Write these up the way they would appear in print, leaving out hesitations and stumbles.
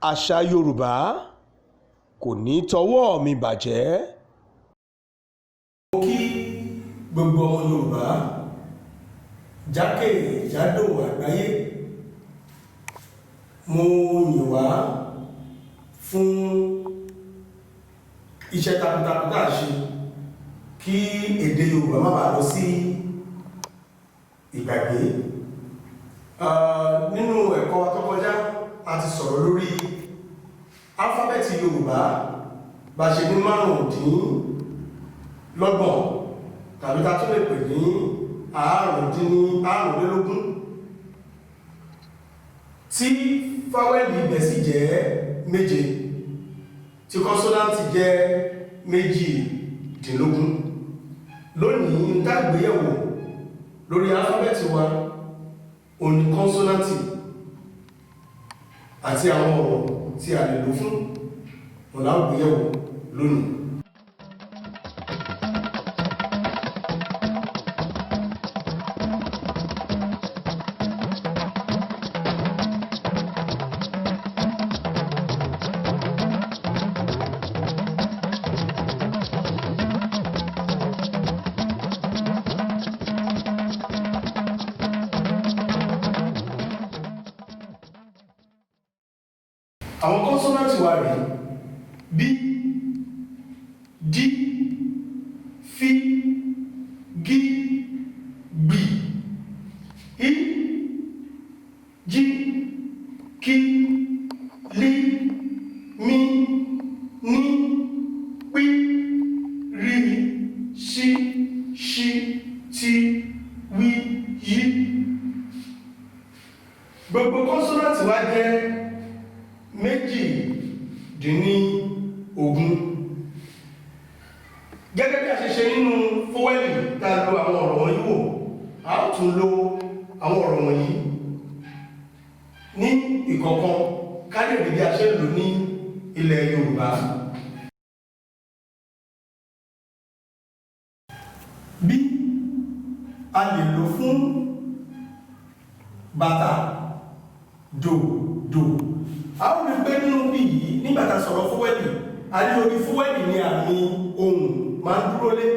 Àṣà Yorùbá kò ní tọwọ́ mi bàjẹ́. Mo kí gbogbo ọmọ Yorùbá jákèjádò àgbáyé. Mo yìn wá fún iṣẹ́ takuntakun tá a ṣe kí èdè Yorùbá má bàa lọ sí ìgbàgbé. Nínú ẹ̀kọ́ wa tó kọjá, a ti sọ̀rọ̀ lórí álífábẹ́ẹ̀tì Yorùbá, bá ṣe ní 25 tàbí ta tún lè pè ní 25, tí fáwẹ́lì ibẹ̀ sì jẹ́ 7, tí kọ́nsọ́náǹtì jẹ́ 18. Lónìí, ń tá gbéyẹ̀wò lórí álífábẹ́ẹ̀tì wa òun ni kọ́nsọ́náǹtì àti àwọn ọ̀rọ̀ tí a lè lò fún òun la ó gbéyẹ̀wò lónìí. Àwọn kọ́nsọ́náǹtì wa rèé: B, D, F, G, G, I, J, K, L, M, N, P, R, S, Ṣ, T, W, Y. Gbogbo kọ́nsọ́náǹtì wa jẹ́ 18. Gẹ́gẹ́ bí a ṣe ṣe nínú fówẹ́lì tá a lo àwọn ọ̀rọ̀ wọ̀nyí wò, a ó tún lo àwọn ọ̀rọ̀ wọ̀nyí ní ìkọ̀ọ̀kan ká lè rí bí a ṣe ń lò ní ilẹ̀ Yorùbá. Bí a lè lò fún bàtà, dò, dò. A ó rí pé nínú bí yìí, nígbà tá a sọ̀rọ̀ fówẹ́lì, a ní orí fówẹ́lì ní àmì ohùn máa ń dúró lé.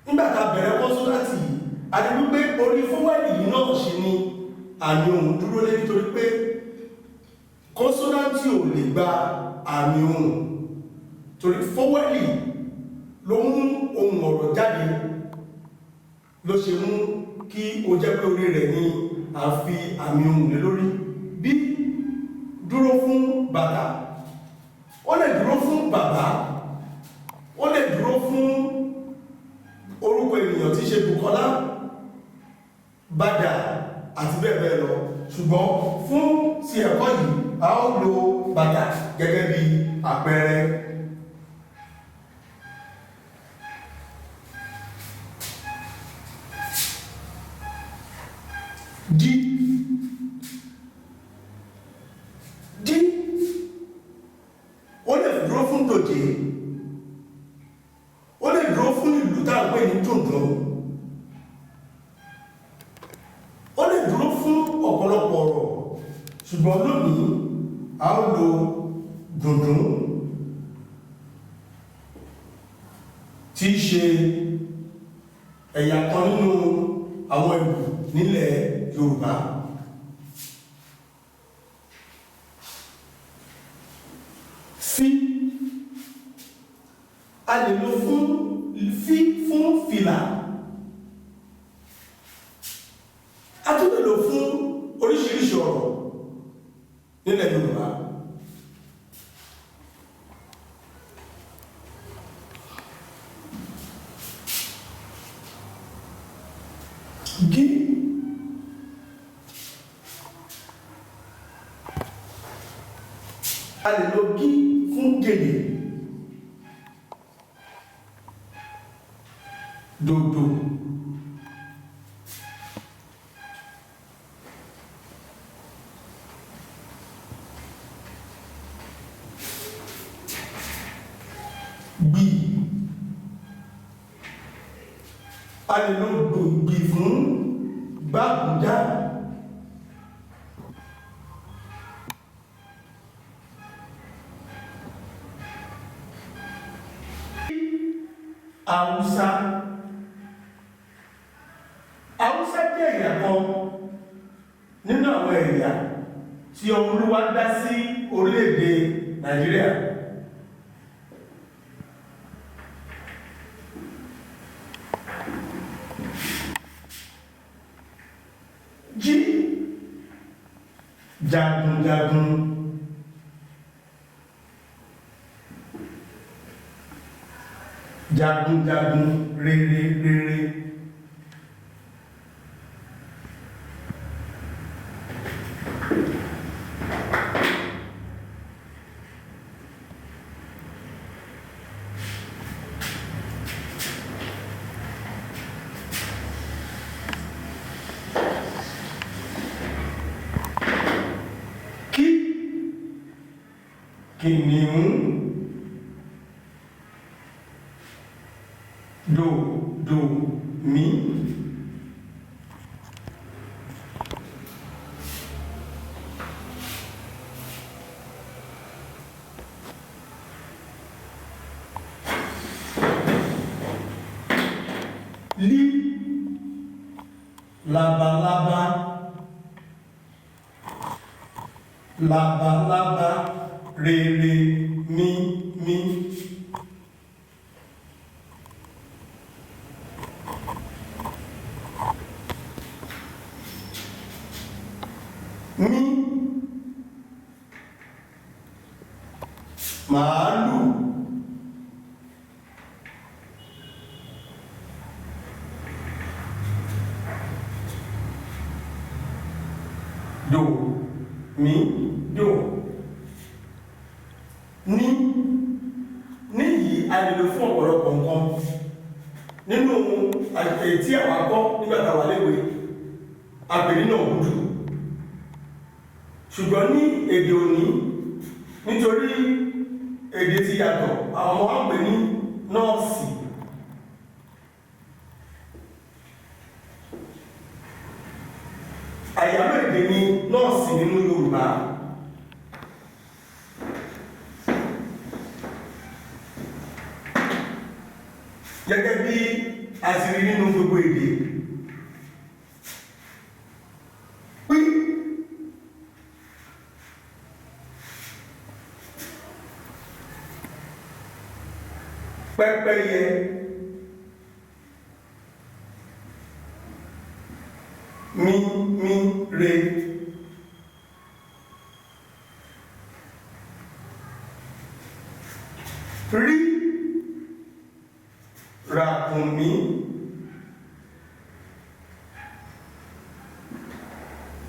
Nígbà tá a bẹ̀rẹ̀ kọ́nsọ́náǹtì yìí, a rí wípé orí fówẹ́lì yìí náà ṣe ni àmì ohùn dúró lé, nítorí pé kọ́nsọ́náǹtì ò lè gba àmì ohùn, torí fówẹ́lì ló mú ohùn ọ̀rọ̀ jáde, ló ṣe mú kí ó jẹ́ pé orí rẹ̀ ni a fi àmì ohùn lé lórí. Bí dúró fún bàtà, ó lè dúró fún bàbá, ó lè dúró fún orúkọ ènìyàn tí ṣe Bùkọ́lá, Bàdà àti bẹ́ẹ̀ bẹ́ẹ̀ lọ. Ṣùgbọ́n fún ti ẹ̀kọ́ yìí, a ó lo bàtà gẹ́gẹ́ bí àpẹẹrẹ. D, D, ó lè dúró fún dòjé, ó lè dúró fún ìlú tá à ń pè ní dùndún, ó lè dúró fún ọ̀pọ̀lọpọ̀ ọ̀rọ̀, ṣùgbọ́n lónìí a ó lo dùndún, tí í ṣe ẹ̀yà kan nínú àwọn ìlú nílẹ̀ Yorùbá. Fí, a lè lò fún fí fún fìlà, a tún lè lò fún oríṣiríṣi ọ̀rọ̀ nílẹ̀ Yorùbá. Gí, a lè lo gí fún gèlè, dòdò. Gbì, a lè lo gbì fún gbàgúdá. Haúsá. Haúsá jẹ́ ẹ̀yà kan nínú àwọn ẹ̀yà tí Olúwa dá sí orílẹ̀-èdè Nàìjíríà. Jí jagunjagun. Jagunjagun rere rere. Kí kìnìún dò dò mí. Lí labalábá labalábá rere mí mí. Mí màálù. Dò mí dò. Ní ní yìí a lè lò fún ọ̀pọ̀lọpọ̀ nǹkan nínú èyí tí àwa kọ́ nígbà tá a wà léwe, a pè ní nàgúdù. Ṣùgbọ́n ní èdè òní, nítorí èdè ti yàtọ̀, àwọn ọmọ wa ń pè ní nọ́ọ̀sì. Àyálò èdè ni nọ́ọ̀sì nínú Yorùbá. Gẹ́gẹ́ bí a ti rí nínú gbogbo èdè. Pí pẹ́pẹ́yẹ. Mí mí re. Rí ràkúnmí.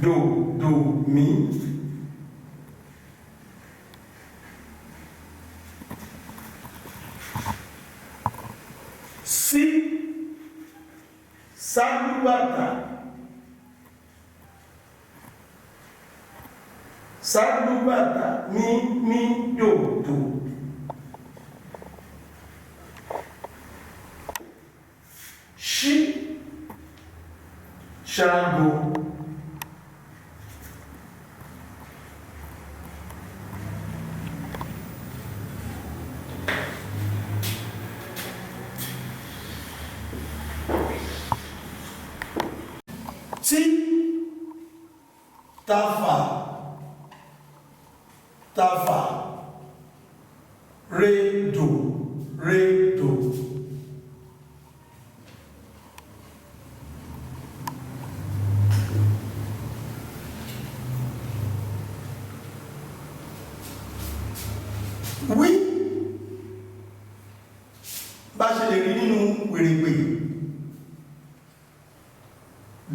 Dò dò mí. Sí sálúbàtà. Sálúbàtà mí mí dò dò. Ṣí ṣágo. Tí tafà tafà rédò rédò. Wí bá ṣe lè rí nínú wèrèpè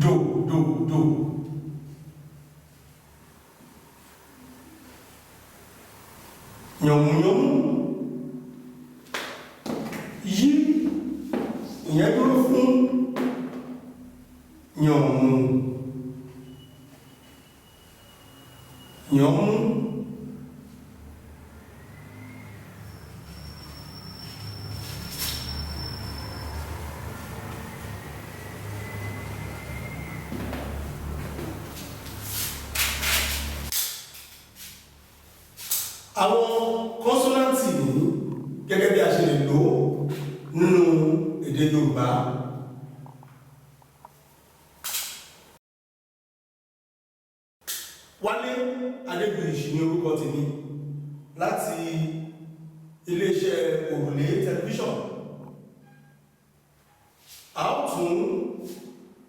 dò dò dò. Yànmùyánmú. Yí ìyẹn dúró fún yànmù yànmú. Àwọn kọ́nsọ́náǹtì ní gẹ́gẹ́ bí a ṣe lè lò ó nínú èdè Yorùbá. Yorùbá. Wálé Adégbèyí ní orúkọ tèmi láti iléeṣẹ́ Òrùlé Tẹlifíṣọ̀n. A ó tún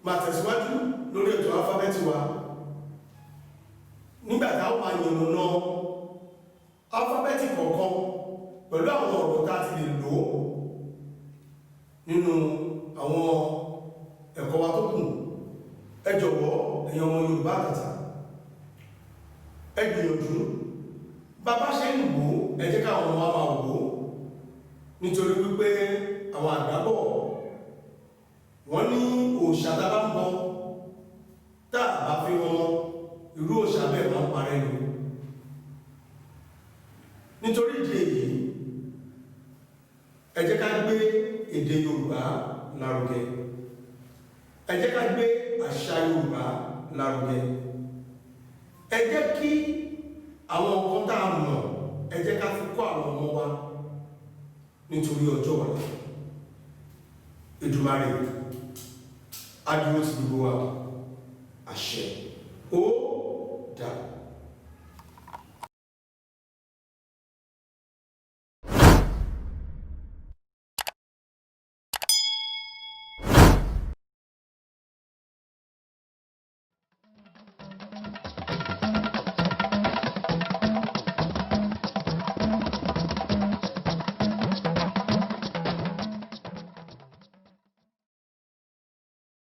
máa tẹ̀síwájú lórí ètò alifábẹ́ẹ̀tì wa nígbà tá ó máa yànnàná alifábẹ́ẹ̀tì kọ̀ọ̀kan pẹ̀lú àwọn ọ̀rọ̀ tá a ti lè lò ó nínú àwọn ẹ̀kọ́ wa tó kù. Ẹ jọ̀wọ́, ẹ̀yin ọmọ Yorùbá àtàtà, ẹ gbìyànjú bàbá ṣe ń wò ó, ẹ jẹ́ káwọn ọmọ wa máa wò ó, nítorí wípé àwọn àgbà bọ̀, wọ́n ní òòṣà tá a bá ń bọ tá a bá fi wọn mọ́, irú òòṣà bẹ́ẹ̀ máa ń parẹ́ ni. Nítorí ìdí èyí, ẹ jẹ́ ká gbé èdè Yorùbá lárugẹ, ẹ jẹ́ ká gbé àṣà Yorùbá lárugẹ, ẹ jẹ́ kí àwọn nǹkan tá a mọ̀, ẹ jẹ́ ká fi kọ́ àwọn ọmọ wa nítorí ọjọ́ ọ̀la. Èdùmàrè á dúró ti gbogbo wa. Àṣẹ. Ó dàbọ̀.